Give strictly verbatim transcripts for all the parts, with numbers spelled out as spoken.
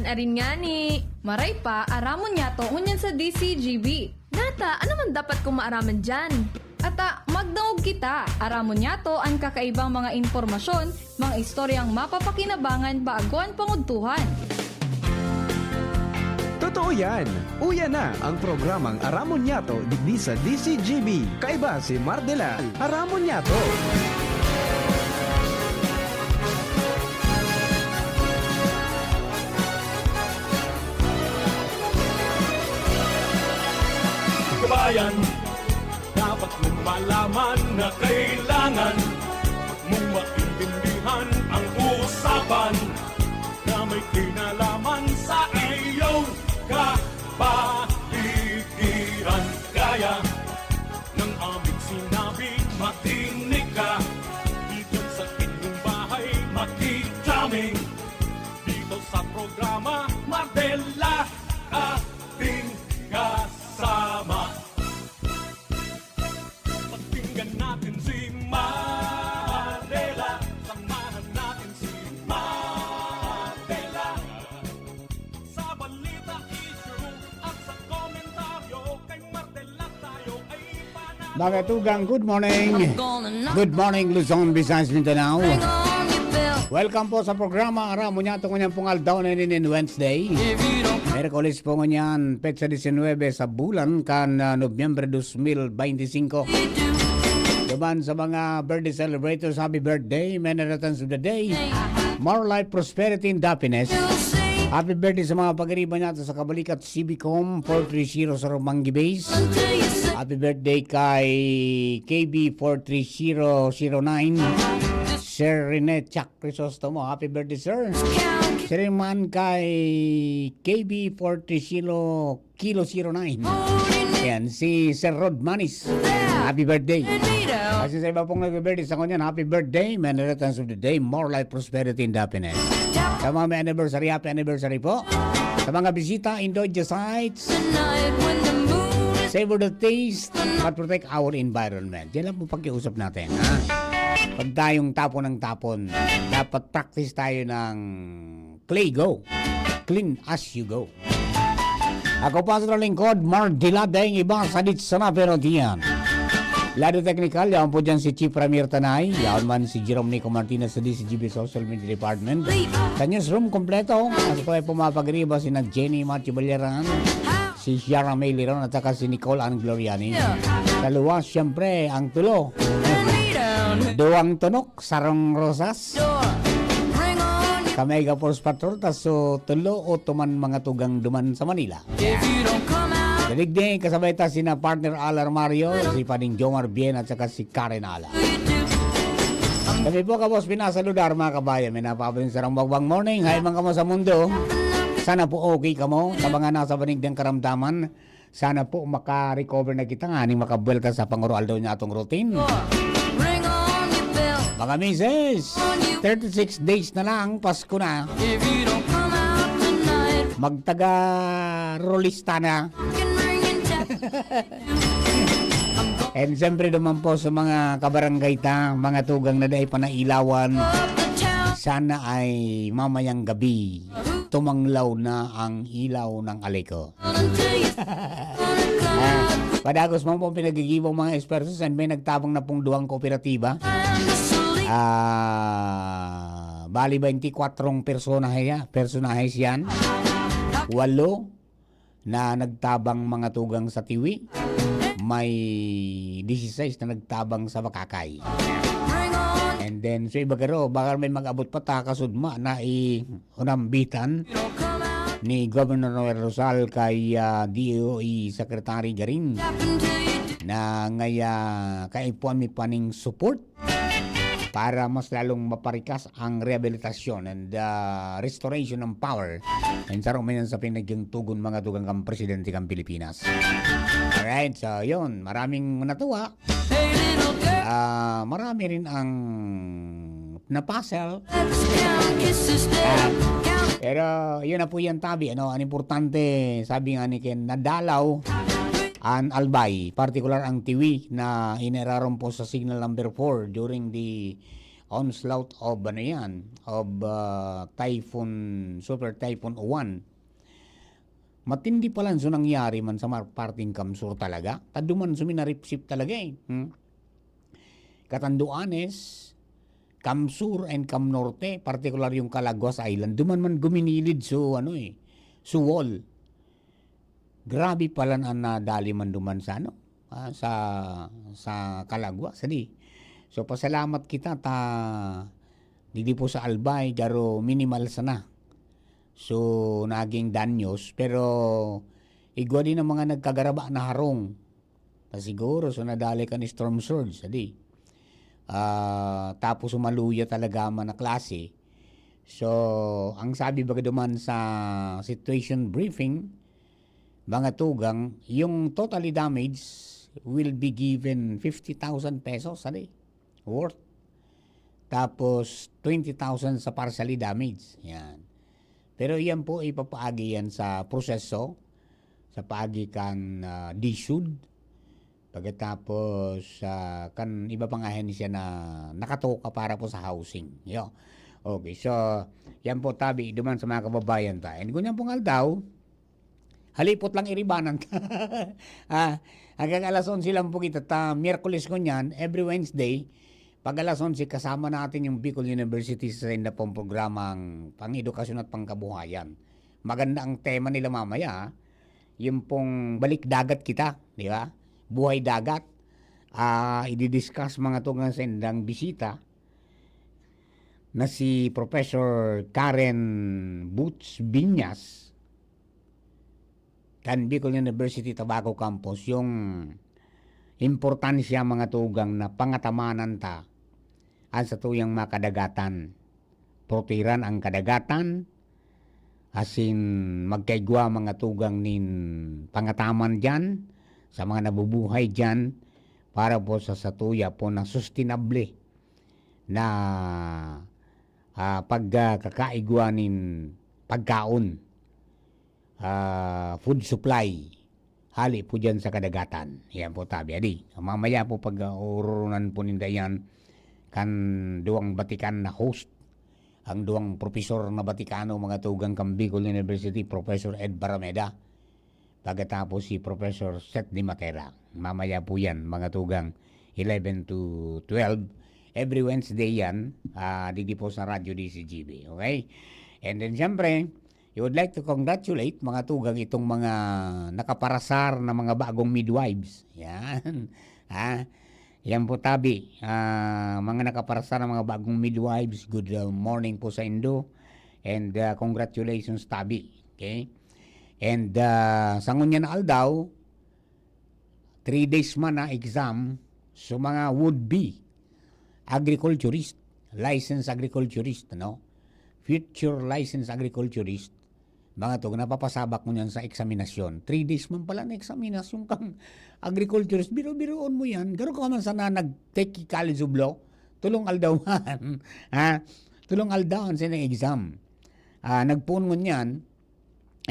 Arin ngani, maray pa, aramon niyato ngunyan sa D C G B. Nata, ano man dapat kong maaraman diyan? Ata, magdangog kita, aramon niyato an kakaibang mga impormasyon, mga istoryang mapapakinabangan bago an pangudtuhan. Totoo yan! Uya na ang programang Aramon Niyato digdi sa D C G B. Kaiba si Mardela. Aramon Niyato! Kabayan, dapat mong malaman na kailangan mong maintindihan ang usapan na may kinalaman sa iyong kapaligiran. Kaya ng aming sinabi, makinig ka. Dito sa inyong bahay, makikita kami. Dito sa programa, Mardela, ating kasama. Pakinggan natin si Mardela. Samahan natin si Mardela. Sa balita, issue at sa komentaryo, kay Mardela tayo ay panalo. Mga tugang, good morning. Good morning, Luzon, Visayas, Mindanao. Welcome po sa programa Aramon Niyato ngunyan pong aldaw na ini nin Wednesday. Merkules po ngunyan, petsa disinwebe sa bulan kan ah, Nobyembre dos mil beintisinko. Duman sa mga birthday celebrators, happy birthday, many returns of the day. More life, prosperity, and happiness. Happy birthday sa mga pag-iriba nato sa kabalikat, C B Com four three zero sa Romangi Base. Happy birthday kay K B four three zero zero nine. Sir Rene Chuck Crisostomo, happy birthday, sir. Siring man kay K B four three zero Kilo zero nine. Ayan, si Sir Rod Manis. Happy birthday. Kasi sa iba pong nag-birthday sa ngunyan, happy birthday, many returns of the day, more life, prosperity, and happiness. Sa mga may anniversary, happy anniversary po. Sa mga bisita, enjoy the sights. Savor the taste, but protect our environment. Yan lang po pakiusap natin, ha? Huwag tayong tapon ng tapon. Dapat practice tayo ng Clay Go. Clean as you go. Ako pa sa lingkod, Mark Diladeng, iba sa dit sana pero diyan. Lado teknikal, yaon po dyan si Chief Ramir Tanay, yaon man si Jerome Nico Martinez sa D C G B Social Media Department. Sa newsroom, kompleto. Mas po ay pumapagriba si na Jenny Matthew Balyaran, si Shara May Liron at saka si Nicole Ann Gloriani. Sa luwas, siyempre, ang tulo. Duwang tunok, sarong rosas. Kami ay gapos patrol, ta so tulo o tuman mga tugang duman sa Manila. Daligdi, kasabay ta sina partner Alar Mario, si Pading Jomar Bien at saka si Karen Ala. Kami po, kabos, pinasaludar, mga kabayan. May napaabot sa sarong bagbang morning. Hi, mga kamo sa mundo. Sana po okay kamo. Sa mga nasa banig ng karamdaman, sana po maka-recover na kita nganing makabuwelta sa panguro-aldaw niya atong routine. Mga misis, thirty-six days na lang, Pasko na. Magtaga-rolista na. And siyempre naman po sa mga kabarangay ta, mga tugang na dai pa nailawan, sana ay mamayang gabi, tumanglaw na ang ilaw ng Aleco. Ah, padagos man po ang pinagigibang mga ekspertos and may nagtabang na pong duwang kooperatiba. Ah, bali twenty-four personahe, personahes yan. Walo na nagtabang mga tugang sa Tiwi. May dieciséis na nagtabang sa Bakakay. And then, so iba garo, baka may mag-abot pa ta, kasudma na i-, unambitan ni Governor Noel Rosal kay ah, D O E Secretary Garin na ngaya kaipuan mi pa ning support para mas lalong maparikas ang rehabilitasyon and ah, restoration ng power. And saro man yan sa pinagyang tugon mga tugang kang presidente kang Pilipinas. Alright, so yun. Maraming natuwa. Ah, marami rin ang napasel. Ah, pero yun na po yan, tabi. Ano, ang importante, sabi nga ni Ken, nadalaw an Albay, partikular ang Tiwi na iniraron po sa signal number four during the onslaught of, ano yan, of, ah, Typhoon, Super Typhoon Uwan. Matindi palan so nangyari man sa mar-, parting Kamsur talaga. Taduman so minaripsip talaga eh. Hmm? Catanduanes, Kamsur and Cam Norte, partikular yung Calaguas Island, duman man guminilid so, ano eh, so wall. Grabe pala na nadali man duman sa, ano, ah, sa, sa Calaguas, di. So, pasalamat kita ta digdi po sa Albay, garo minimal sana. So, naging danyos, pero igwa din ang mga nagkagaraba na harong. Ta siguro, so nadali kan storm surge, di. Ah, tapos umaluya talaga man na klase. So, ang sabi baga duman sa situation briefing, mga tugang, yung totally damage will be given fifty thousand pesos, sali, worth. Tapos, twenty thousand sa partially damage. Yan. Pero yan po, ipapaagi yan sa proseso, sa paagi kan, ah, DSUD, pagkatapos, ah, kan iba pang ahensya na nakatoka para po sa housing. Yo. Okay, so, yan po tabi, duman sa mga kababayan ta. And kung yan pong aldaw, halipot lang iribanan ta. Ah, hanggang alas onse lang po kita. Ta, Miyerkules ngunyan, every Wednesday, pag alas onse, kasama natin yung Bicol University sa sainda pong programang pang-edukasyon at pangkabuhayan. Maganda ang tema nila mamaya, ah. Yung pong balik dagat kita, di ba? Buhay dagat. Ah, i-discuss mga tugang sa indang bisita na si Professor Karen Boots Binyas kan Bicol University Tabaco Campus, yung importansya, mga tugang, na pangatamanan ta an satuyang mga kadagatan. Protehiran ang kadagatan, asin magkaigwa, mga tugang, nin pangataman diyan sa mga nabubuhay diyan para po sa satuya po na sustainable na, ah, pag, ah, kakaigwa nin pagkaon, ah, food supply, hali po diyan sa kadagatan. Yan po, tabi. Adi, mamaya po pag, ah, ururunan po ninda yan, kan duwang batikan na host, ang duwang profesor na Batikano, mga tugang kan Bicol University, Professor Ed Barameda, pagkatapos si Professor Seth de Matera. Mamaya po yan, mga tugang, eleven to twelve. Every Wednesday yan, ah, digdi po sa Radyo D C G B, okay? And then, siyempre, you would like to congratulate, mga tugang, itong mga nakaparasar na mga bagong midwives. Yan. Ha? Yan po, tabi. Ah, mga nakaparasar na mga bagong midwives, good, uh, morning po sa indo. And, uh, congratulations, tabi. Okay? And, uh, sa ngunyan na aldaw, three days man na exam, so mga would-be agriculturist, licensed agriculturist, no? Future licensed agriculturist, mga to, napapasabak mo niyan sa eksaminasyon. Three days man pala na eksaminasyon kang agriculturist. Biro-biroon mo yan. Garo ka man sana nag-take College of Law. Tulong aldaw man. Ha? Tulong aldaw sa inyong exam. Ah, nagpoon ngunyan,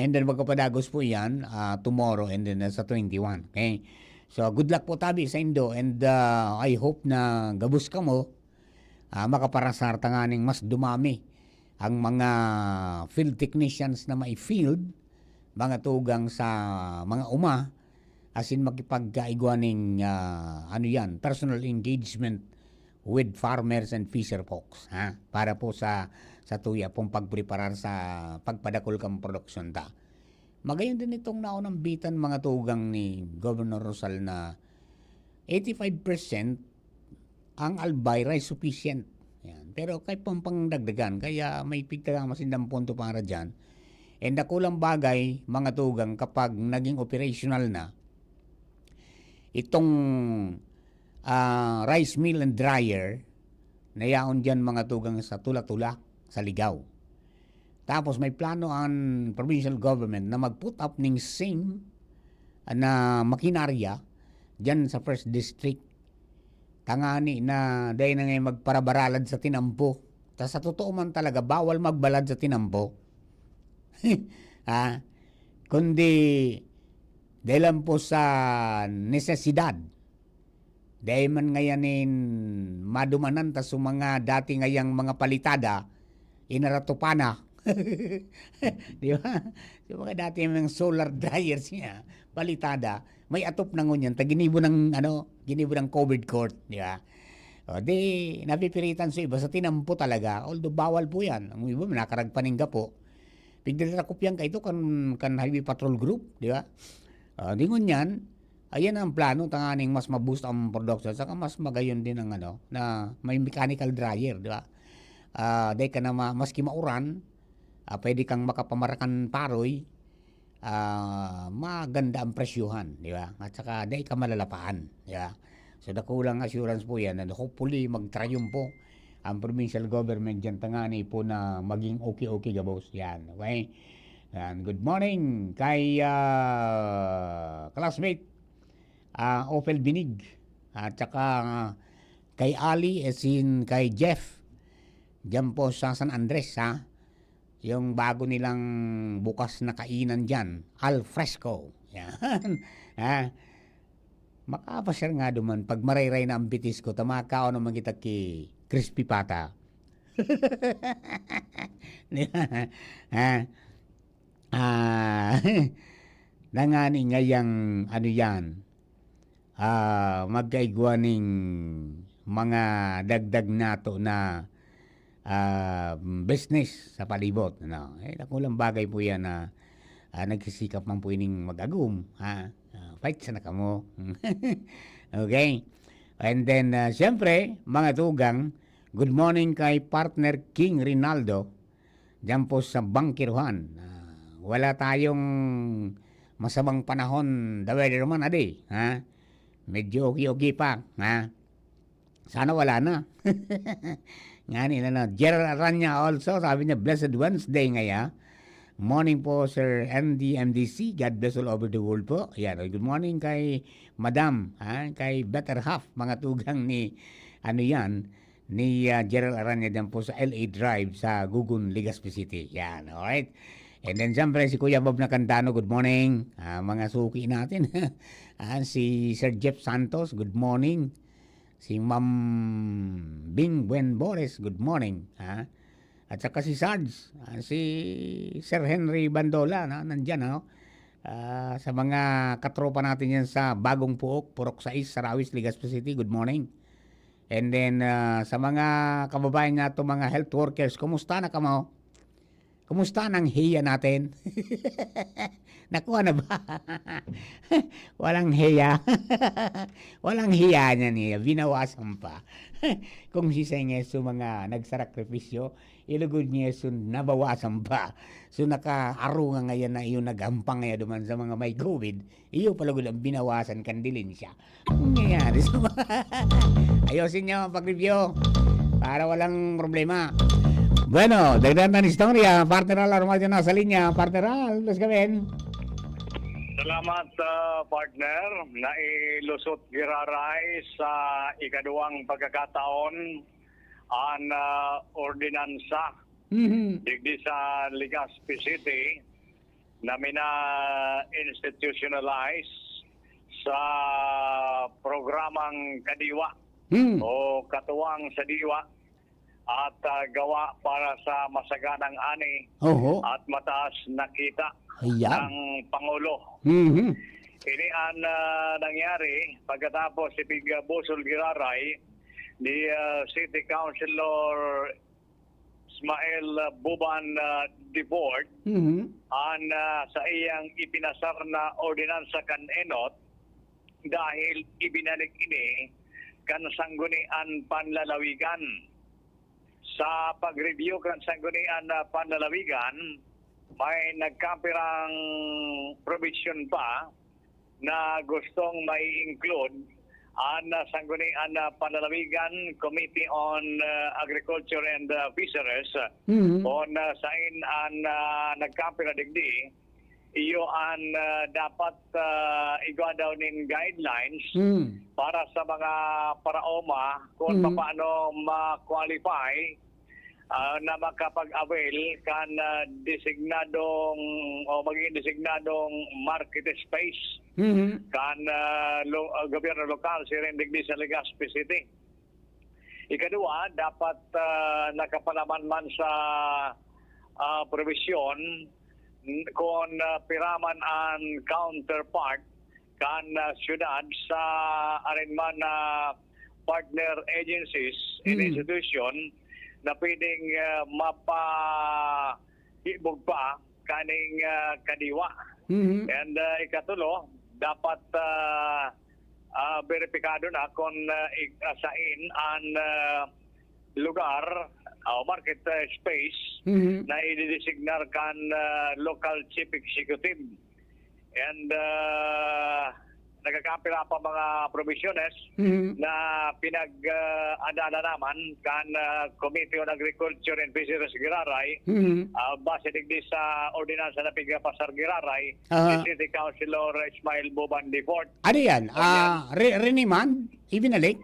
and then magpapadagos po yan, ah, tomorrow and then, ah, sa twenty-one. Okay? So, good luck po, tabi, sa indo. And, ah, I hope na gabos kamo, ah, makaparasar tanganing mas dumami ang mga field technicians na may field, mga tugang sa mga uma, asin makipagkaigwa ning, ah, ano yan, personal engagement with farmers and fisher folks, ha? Para po sa, sa tuya pong pagpreparar sa pagpadakul kan produksyon ta. Magayon din itong naunambitan, mga tugang, ni Governor Rosal na eighty-five percent ang Albay rice sufficient. Yan. Pero kay pang pangdagdagan, kaya may pigtagang masindang punto para dyan. And dakulang bagay, mga tugang, kapag naging operational na, itong, ah, rice mill and dryer na yaon dyan, mga tugang, sa Tula-Tula, sa Ligao. Tapos may plano ang provincial government na mag-put up ning same na makinarya dyan sa First District. Tangani na dai na ngay magparabaralad sa tinampo. Ta sa totoo man talaga, bawal magbalad sa tinampo. Ha? Kundi dahil lang po sa nesesidad Dai man ngayan nin madumanan ta sa mga dati ngayang mga palitada, inarato pa na. Di ba? Sa mga dati mga solar dryers niya, palitada, may atop na ngunyan, ta ginibo ng, ano, ginibo ng covered court, di ba? O, di, napipiritan sa iba sa tinampo talaga, although bawal po yan. Ang iba, nakaragpaningga po. Pigdadakop yan kaito kan, kan Highway Patrol Group, di ba? Ah, di ngunyan, ayan ang plano tanganing mas ma-boost ang production, saka mas magayon din ang ano, na may mechanical dryer, di ba? Ah, dai ka na ma-, maski mauran, ah, pwede kang makapamarakan paroy, ah, maganda ang presyuhan, di ba? At saka dai ka malalapaan, di ba? So, dakulang assurance po yan, and hopefully, magtrayumpo ang provincial government diyan, tangani po na maging okay-okay gabos. Yan, okay? Yan. Good morning kay, ah, classmate, ah, Ophel Binig, at saka, ah, kay Ali, as in kay Jeff, diyan po sa San Andres, ha? Yung bago nilang bukas na kainan diyan, al fresco. Yan. Ha? Makapasyal nga duman, pag marayray na ang bitis ko, ta makakaon naman kita ki crispy pata. Di ba? Ha? Ah, nangani ngayang ano yan, ah, magkaigwa ning mga dagdag nato na, ah, business sa palibot, ano. Eh, dakulang bagay po yan na, ah, nagsisikap man po ining mag-agom, ha? Ah, fight sana kamo. Okay? And then, ah, siyempre, mga tugang, good morning kay partner King Rinaldo, diyan po sa Bangkiruhan. Ah, wala tayong masamang panahon, the weather man, adi, ha? Medyo okay-okay pa, ha? Sana wala na. Ngani na, no? Gerald Aranya also, sabi niya, "Blessed Wednesday ngaya." Morning po, Sir M D M D C. God bless all over the world po. Yan, good morning kay Madam, ha? Kay Better Half, mga tugang ni, ano yan, ni, ah, Gerald Aranya diyan po sa L A Drive sa Gugun, Legazpi City. Yan, alright. And then, siyempre, si Kuya Bob Nakandano, good morning. Ah, mga suki natin. Ah, si Sir Jeff Santos, good morning. Si Ma'am Bing Buen Bores, good morning, ha? At saka si Sarge, ah, si Sir Henry Bandola, na nandiyan, ano? Ah, sa mga katropa natin yan sa Bagong Puok, Purok sais, Sarawis, Legazpi City, good morning. And then, ah, sa mga kababayan nato, mga health workers, kumusta na kamo? Kumusta nang hiya natin? Nakuha na ba? Walang hiya. Walang hiya niya niya. Binawasan pa. Kung si Senges, so mga nagsakripisyo, ilugod niya so nabawasan pa. So nakaarunga ngayon na iyon naghampang ngayon duman sa mga may covid. Iyo pa lugod ang binawasan kan dilin siya. Ang nangyayari sa mga ayosin niyo ang pag-review para walang problema. Bueno, dagdagan ta nin istorya, partner Al, aromayo na sa linya, partner Al, let's go, man. Salamat, ah, partner. Nailusot giraray sa ikaduwang pagkakataon an, ah, ordinansa Mhm. digdi sa Legazpi City na mina-institutionalize sa programang Kadiwa Hmm. o Katuwang sa Diwa at, ah, gawa para sa masaganang ani Oho. at mataas na kita Ayan. ng Pangulo. Mhm. Ini an, ah, nangyari pagkatapos si Piga Busol Giraray ni, ah, City Councilor Ismael, ah, Buban, ah, the fourth, Mhm. an, ah, sa iyang ipinasar na ordinansa kan enot dahil ibinalik ini kan Sangguniang Panlalawigan. Sa pag-review kan Sangguniang, ah, Panlalawigan, may nagkapirang provision pa na gustong mai-include an, ah, Sangguniang, ah, Panlalawigan Committee on, ah, Agriculture and, ah, Fisheries, Mhm. on, ah, sain an, ah, nagkapira digdi, iyo an, ah, dapat, ah, igwa daw nin guidelines Hmm. para sa mga paraoma kung Mhm. papaano ma-qualify ah, na makapag-avail kan, ah, designadong o maging designadong market space Mhm. kan, ah, lo-, ah, gobyerno lokal, siring digdi sa Legazpi City. Ikaduwa, dapat, ah, nakapalaman man sa, ah, probisyon, n-, kun, ah, pira man an counterpart kan, ah, syudad sa arin man na partner agencies and Hmm. institution na pwedeng, ah, mapahibog pa kaning, ah, kadiwa. Mhm. And, ah, ikatulo, dapat, ah, ah, beripikado na kung, ah, ig-, ah, sain an, ah, lugar o market, ah, space Mhm. na ididesignar kan, ah, local chief executive. And, ah, nagkakapira pa mga provisiones Mhm. na pinag, ah, adala naman kan, ah, Committee on Agriculture and Fisheries Giraray, Mhm. ah, base digdi sa ordinansa na pigpapasar Giraray, Aha. ni City Councilor Ismael Buban Defort. Ano yan? Ayan. Ah, re-, reniman? Ibinalik?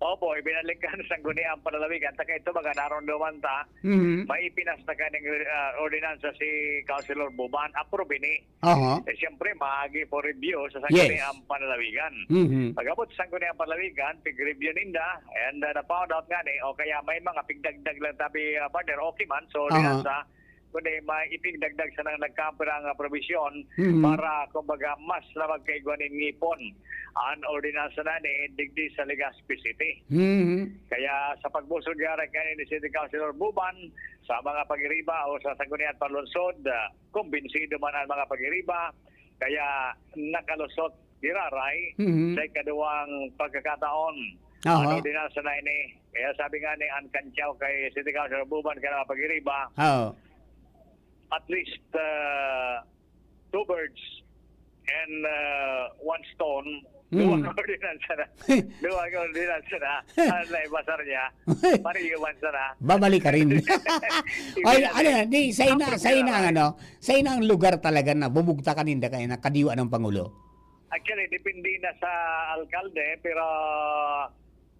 Opo, ibinalik kan Sangguniang Panlalawigan. Taka ito, mga narunduman ta, Mhm. may ipinas na kaning, ah, ordinansa si Councilor Buban. Approve ini. Aha. Eh, siyempre, maagi for review sa Yes. Sangguniang Panlalawigan. Mhm. Pag-abot sa Sangguniang Panlalawigan, pig-review ninda, and, ah, na-found out nga ni, o kaya may mga pigdagdag lang tabi, ah, partner, okay man. So, Aha. ordinansa, kundi may ipigdagdag sa nang nagkapirang, ah, probisyon Mhm. para, kumbaga, mas na magkaigwa nin ngipon an ordinansa na ni digdi sa Legazpi City. Mhm. Kaya sa pagbusog nga rin kaini ni City Councilor Buban sa mga pag-iriba o sa Sangguniang Panlungsod, ah, kumbinsido man ang mga pag-iriba, kaya nakalusot giraray Mhm. sa ikaduwang pagkakataon Aha. an ordinansa na ini. Kaya sabi nga ni Ann Canciao kay City Councilor Buban kan mga pag-iriba, Oo. at least, ah, two birds and, ah, one stone. Hmm. Duwa ka ordinansa na. Duwa ka ordinansa na. Ang naibasar niya, pariyo man sana. Babalik ka rin. Ay, ano yan? Di, sa ina, sa ina ang ano, sa ina ang lugar talaga na bubugtakan ninda kaya na kadiwa ng Pangulo. Actually, depende na sa alkalde, pero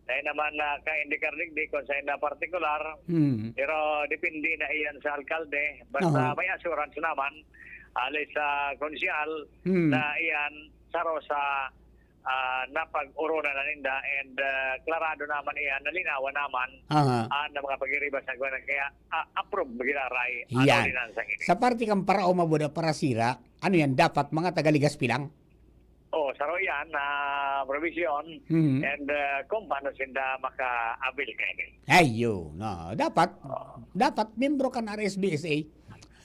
dahil naman na kaindikar digdi kung sa ina partikular, Hmm. pero depende na iyan sa alkalde. Basta Aha. may assurance naman, ali sa konsyal, Hmm. na iyan saro sa, ah, napag-orona na ninda and, ah, klarado naman iyan, nalinawan naman Aha. ang mga pag-iriba sa gwanan. Kaya, ah, approve, giraray, ang Yan. ordinansa ini. Sa parte kang Paraoma, Buda, Parasira, ano yan? Dapat mga taga Legazpi lang? Oh, saro yan na provision Mhm. and, ah, kung paano sinda maka-avail kaini. Ayun, no. Dapat, Oo. dapat membro ka ng R S B S A.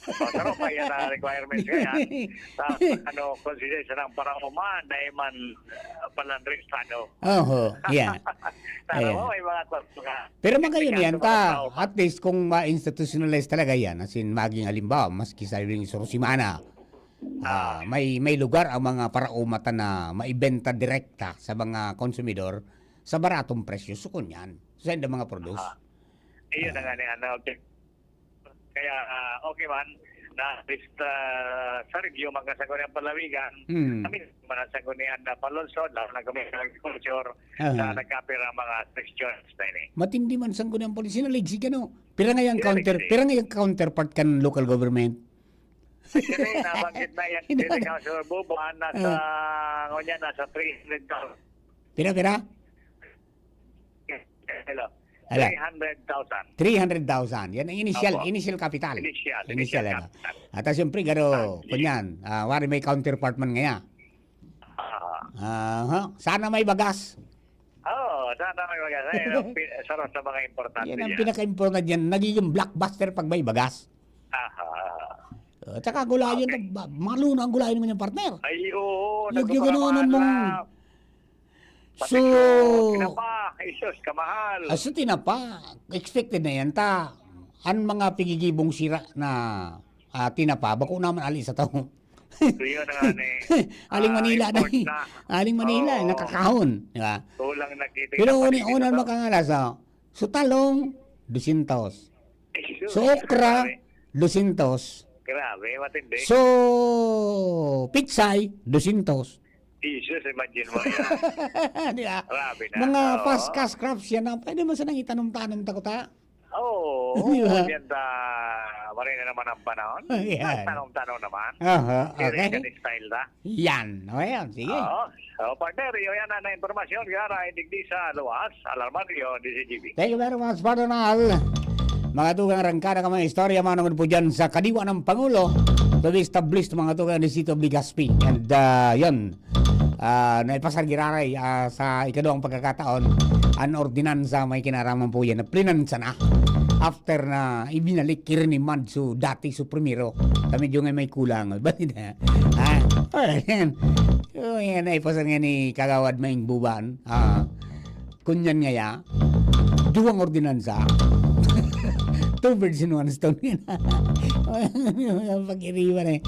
Oh, saro pa yan na requirements kaya. Sa, ano, konsensya ng Paraoma, dahil man, ah, palandris, ano. Oho, yeah. Sana Ayan. mo, may mga kwan ka. Pero magayon Kaya yan, sa mga ta, tao pa. at least kung ma-institutionalize talaga yan, as in, maging halimbawa, maski sa ring Sorosimana, Ah. ah, may, may lugar ang mga Paraoma ta na maibenta direkta sa mga konsumidor sa baratong presyo. So, kunyan, sa mga produce. Ah. Iyon na Ah. nga ni, ano, okay. Kaya, ah, okay man, na at least, ah, sa review, mga Sangguniang Panlalawigan, Hmm. kami naman ang Sangguniang na Panlungsod, lalo na kami sa agriculture, Aha. na nagkapira ang mga questions na ini. Matindi man Sangguniang Panlungsod. Sinaligsik, ano? Pira nga yung Sinaligsik. counter-, pira nga yung counterpart kan local government? Actually, nabanggit na yan. Hindi City na. Councilor Bubuan, nasa, Ah. ngunyan, nasa three hundred thousand. Pira, pira? Hello. Ala. Three hundred thousand. Three hundred thousand. Yan ang initial, Opo. initial capital. Initial, Initial, initial ano. capital. At, ah, siyempre, garo, Ah, kunyan, ah, wari may counterpart man ngaya. Ah. Aha. Sana may bagas. Oo, sana may bagas. Ayun ang pi-, sarap sa mga importante Yan ang yan. pinaka-importante yan. Nagiging blockbuster pag may bagas. Aha. Oh, tsaka gulayan Okay. na, ba-, malo na ang gulayan mo niyang partner. Ay, oo, Yung, yung nagkakamahalan ganoon mong na. Pati So, yung tinapa, Jesus, kamahal. Ah, so tinapa, expected na yan ta. Ang mga pigigibong sira na, ah, tinapa, bako naman ali sa tao. So, yun na nga ni, Aling ah, Manila na import eh. na. Aling Manila, Oo. nakakahon, di ba? Kulang na kita Pero yung uni-, panigil unan na to. makangalas, oh. So, talong, dosyentos. Jesus, So, okra, grabe. dosyentos. Grabe, matindi. So, pitsay, dosyentos. Jesus, imagine mo yan. Di ba? Grabe na. Mga Oo. fast cash crops yan, ah. Pwede mo sanang itanom-tanom, takot, ha? Oo, Di ba? Yan ta, maray na naman ang panahon. Yan. Tanom-tanom naman. Aha, Diri okay. Ka ni style ta. Yan. O, yan. Sige. Oo. So, partner, iyo yan na impormasyon. Kaya na, digdi sa luwas. Alarma niyo, D C G B. Thank you very much, partner Nal. Mga tugang, arangkada ka mga istorya, manungod po dyan sa kadiwa ng Pangulo. To be established, mga tugang, ni Sito Bigaspi. And, uh, yun, ah, naipasar giraray, ah, sa ikaduwang pagkakataon, an ordinansa may kinaraman po yan na plinansa na. After na ibinalik, kirinimand su dati su primero. Kami dyan nga may kulang. Ba't na? Ah, alright, yan. So, yan, naipasar nga ni Kagawad Maing Buban. Ah, kunyan nga ya, duwang ordinansa. Two birds in one stone. Ang pag-iriwan eh.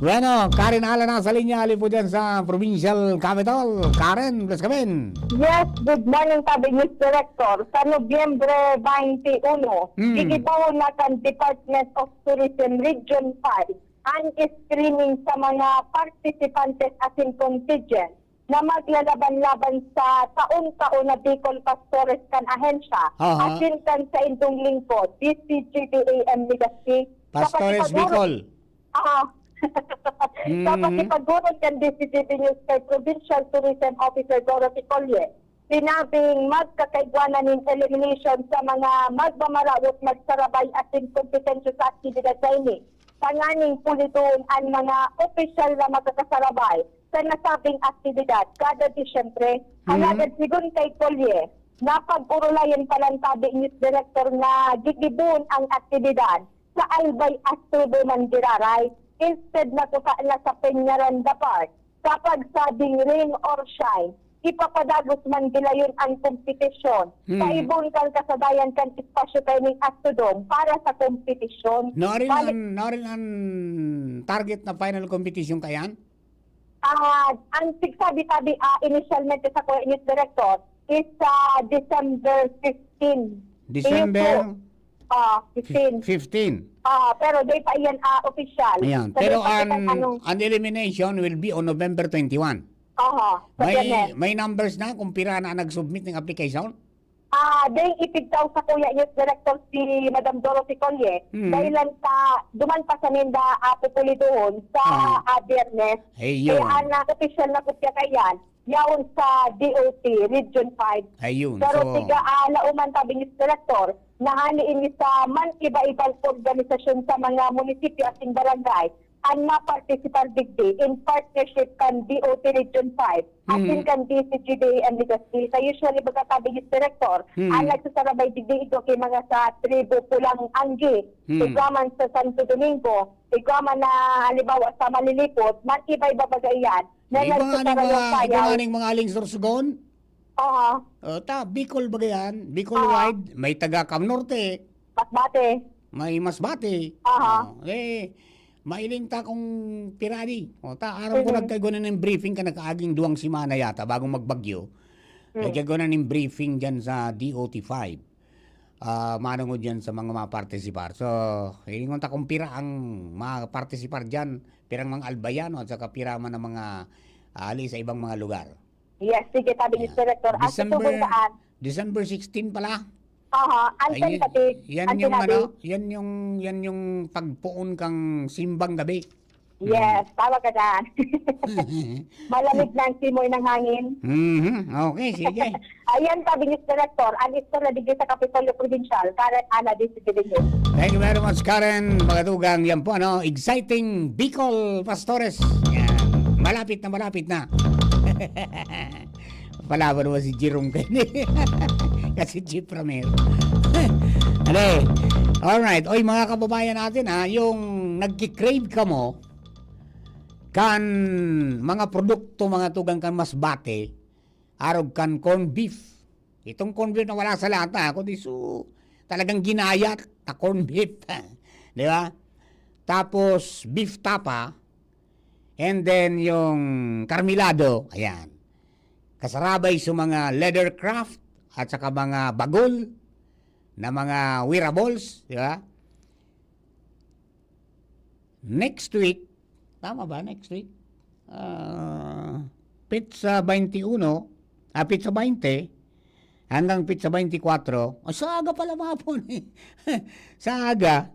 Bueno, Karen Ala na sa linya, ali po dyan sa provincial capital. Karen, please come in. Yes, good morning, Tabi News Director. Sa Nobyembre twenty-one, Hmm. gigibohon na kan Department of Tourism Region five ang screening sa mga participantes asin contingent na maglalaban-laban sa taon-taon na Bicol Pastores kan ahensya, Aha. asin kan saindong lingkod, D C G B A M Legazpi, Pastores kapag Bicol. Aha. Mhm. Kapag ipagurod kan D C G B News kay Provincial Tourism Officer Dorothy Collier, sinabing magkakaigwa na nin elimination sa mga magmamarawot magsarabay asin kompetensya sa aktibidad na ini. Tanganing pulidon an mga opisyal na makakasarabay sa nasabing aktibidad kada Disyembre. Mhm. Alagad sigon kay Collier, napag-orolayan pa lang tabi ni Director na gigibohon ang aktibidad sa Albay Astrobal man giraray, instead na kuta na sa Peñaranda Park. Kapag sabing rain or shine, ipapadagos man gilayon ang kompetisyon. Hmm. Sa ibon kan kasadayan kan espasyo kaining Astrodome para sa kompetisyon. Narin Bali- an, narin an target na final competition kayan? Ah, ang sigsabi-sabi, ah, inisyalmente sa Kuya News Director is sa December fifteen. December? Iyo po. Ah, fifteen. Fifteen. Ah, pero di pa iyan, ah, opisyal. Ayan. Pero ang, ano, an elimination will be on November twenty-one. Aha, sa May, Biyernes. May numbers na kung pira na nag-submit ng application? Ah, ding ipigtaw sa Kuya News Director si Madam Dorothy Collier, Hmm. dahil lang sa duman pa sa ninda, ah, pupulidohon sa, Ah. ah, Biyernes. Ayun. Kaya ang, ah, opisyal na kopya kaiyan, yaon sa D O T Region five. Ayun. Pero So, tiga, ah, Lauman, tabi ni Director, na hali ini sa man iba-ibang organisasyon sa mga munisipyo asin barangay, an mapartisipar digdi in partnership kan D O T Region five, asin Hmm. kan D C G D A M Legazpi. Sa usually, baga tabi ni Director, Hmm. ang nagsasarabay digdi igwa ki mga sa tribo Pulang Anggi, Hmm. igwa man sa Santo Domingo, igwa man na halimbawa sa Malilipot, man iba-iba baga iyan, na Iba nga ning nagsasarabay mga, iba sayaw. Nga ning mga aling Sorsogon? Aha. O, ta, Bicol baga yan? Bicol Aha. wide, may taga Cam Norte. Masbate. May Masbate. Aha. O, eh, mailing ta kung pirani. O, ta, aram ko Mhm. nagkaigwa na ng briefing ka nakaaging duwang semana yata bago magbagyo. Mm. Nagkaigwa na ng briefing dyan sa D O T five. Ah, manungod yan sa mga mapartisipar. So, hilingon ta kung pira ang mapartisipar dyan, pirang mga Albayano at saka pira man ang mga, ah, ali sa ibang mga lugar. Yes, sige, tabi ni Yeah. Director. Ang December, susugon kaan? December sixteen pala. Aha, ang Ay, ten y-, pati, yan ang yung sinabi. Ano, yan yung, yan yung pagpoon kang simbang gabi. Yes, Hmm. tama ka dyan. Malamig na ang simoy ng hangin. Mhm. Okay, sige. Ayan, tabi ni Director, ang istorya digdi sa Kapitolyo Provincial, Karen Ana, D C T V News. Thank you very much, Karen. Mga tugang, yan po, ano, exciting Bicol Pastores. Yan. Malapit na, malapit na. Palaban naman si Jerome kayo. Kasi Jeep Ramiro. Ano eh? Alright. Oy, mga kababayan natin, ha, yung nagki-crave ka mo, kan mga produkto, mga tugang kan Masbate, arog kan corn beef. Itong corn beef na wala sa lata, kundi su-, talagang ginayat na corn beef. Di ba? Tapos, beef tapa, and then yung karmilado, ayan. Kasarabay sa mga leather craft at saka mga bagol na mga wearables, di ba? Next week, tama ba? Next week? Ah, petsa twenty-one, ah, petsa twenty, hanggang petsa twenty-four, o, sa aga pala, mga pon, eh. Sa aga,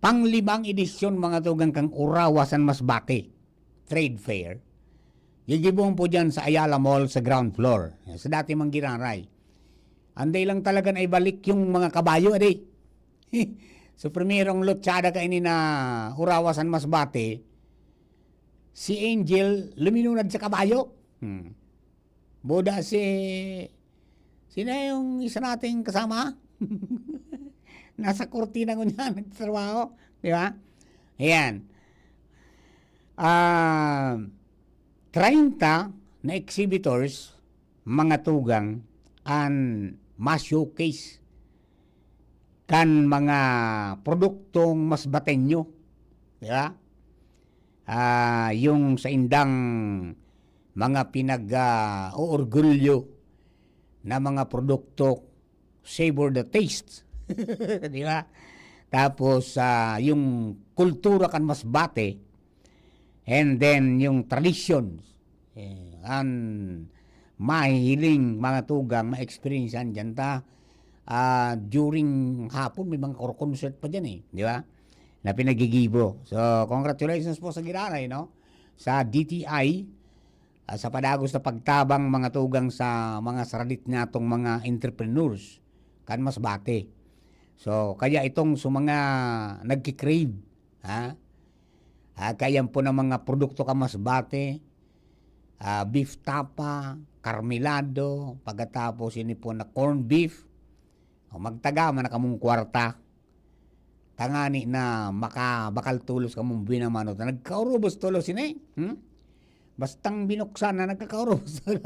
panglimang edisyon, mga tugang, kan Urawa San Masbate Trade Fair. Gigibohon po dyan sa Ayala Mall sa ground floor, sa dati mang giraray. Anday lang talaga na ibalik yung mga kabayo, adi. So, primerong lutsada kaini na Urawa San Masbate, si Angel luminunad sa kabayo. Hmm. Buda si, sino yung isa nating kasama? Nasa kurtina ngunyan nagtatrabaho, di ba? Ayan. Ah, treinta na exhibitors, mga tugang, an ma-showcase kan mga produktong Masbateño, di ba? Ah, yung sa indang mga pinag, ah, oorgulyo na mga produkto, savor the taste. Di ba? Tapos, ah, yung kultura kan Masbate, and then yung traditions. Eh, an mahihiling, mga tugang, ma-experience-an dyan ta. Ah, during hapon, may mga kor-, concert pa dyan eh, di ba? Na pinagigibo. So, congratulations po sa giraray, no? Sa D T I, ah, sa padagos na pagtabang, mga tugang, sa mga saradit natong mga entrepreneurs kan Masbate. So, kaya itong sa mga nagki-crave, ha? Ah, kaya po ng mga produkto kan Masbate, ah, beef tapa, karmelado, pagkatapos ini po na corned beef. O, magtaga man na kamong kwarta. Tangani na makabakal tolos kamong binamanot na nagkaurubos tolos ini. Hmm? Bastang binuksan na nagkakaurubos tolos.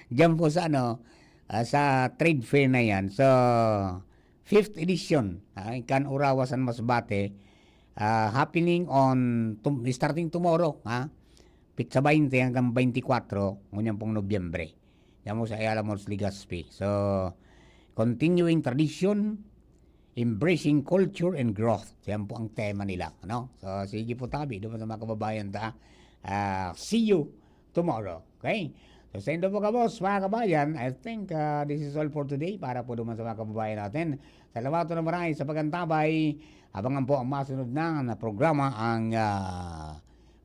Diyan po sa ano, ah, sa trade fair na yan. So, fifth edition, ah, kan Urawa San Masbate, ah, happening on tom-, starting tomorrow, ha? Petsa twenty hanggang twenty-four, ngunyan pong Nobyembre. Diyan po sa Ayala Malls, Legazpi. So, continuing tradition, embracing culture and growth. Yan po ang tema nila, no? So, sige po tabi, doon sa mga kababayan ta. Ah, see you tomorrow. Okay? So, sa indo po, kabos, mga kabayan, I think, ah, this is all for today para po doon sa mga kababayan natin. Salamat na maray sa pag-antabay. Abangan po ang masunod na, na programa, ang, ah,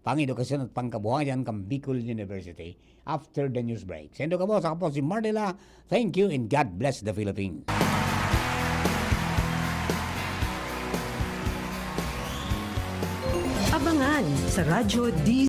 Pang-Edukasyon at Pangkabuhayan kan Bicol University after the news break. Sa indo, kabos, ako po si Marnela. Thank you and God bless the Philippines. Abangan sa Radyo D